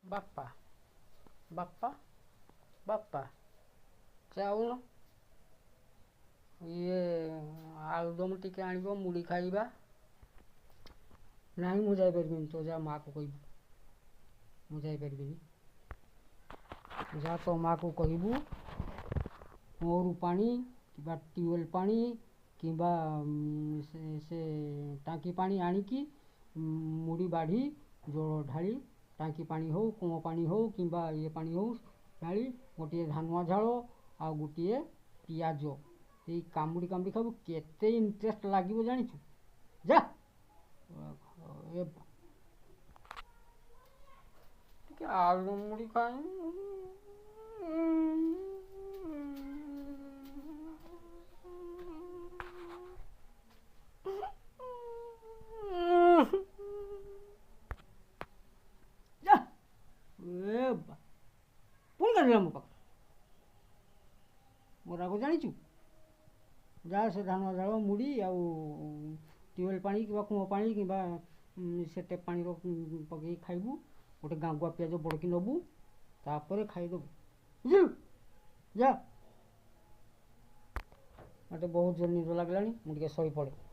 ବାପା ବାପା ବାପା, ଯାଉନ ଇଏ ଆଳୁଦମ ଟିକେ ଆଣିବ, ମୁଢ଼ି ଖାଇବା। ନାଇଁ, ମୁଁ ଯାଇପାରିବିନି। ତୋ ଯା ମାଆକୁ କହିବୁ, ମୁଁ ଯାଇପାରିବିନି। ଯା ତୋ ମାଆକୁ କହିବୁ କୂଅରୁ ପାଣି କିମ୍ବା ଟ୍ୟୁବୱେଲ୍ ପାଣି କିମ୍ବା ସେ ଟାଙ୍କି ପାଣି ଆଣିକି ମୁଢ଼ି ବାଢ଼ି ଜଳ ଢାଳି, ଟାଙ୍କି ପାଣି ହଉ, କୂଅ ପାଣି ହଉ କିମ୍ବା ଇଏ ପାଣି ହଉ, ଢାଳି ଗୋଟିଏ ଧାନୁଆ ଝାଳ ଆଉ ଗୋଟିଏ ପିଆଜ ଏଇ କାମୁଡ଼ି କାମୁଡ଼ି ଖାଇବୁ, କେତେ ଇଣ୍ଟରେଷ୍ଟ ଲାଗିବ ଜାଣିଛୁ? ଯା ଏ ଟିକେ ଆଳୁ ମୁଢ଼ି ଖାଇ। ଯା ଏ ପୁଣି କାନ୍ଦିଲା ମୋ ପାଖରେ। ମୋ ରାଗ ଜାଣିଛୁ? ଯା, ସେ ଧାନ ଝାଳ ମୁଢ଼ି ଆଉ ଟ୍ୟୁବୱେଲ୍ ପାଣି କିମ୍ବା କୂଅ ପାଣି କିମ୍ବା ସେ ଟେପ୍ ପାଣିର ପକେଇକି ଖାଇବୁ। ଗୋଟେ ଗାଙ୍ଗୁଆ ପିଆଜ ବଡ଼କି ନେବୁ, ତାପରେ ଖାଇଦେବୁ, ବୁଝିଲୁ? ଯା, ମୋତେ ବହୁତ ଜୋର ନିଦ ଲାଗିଲାଣି, ମୁଁ ଟିକେ ଶୋଇପଡ଼େ।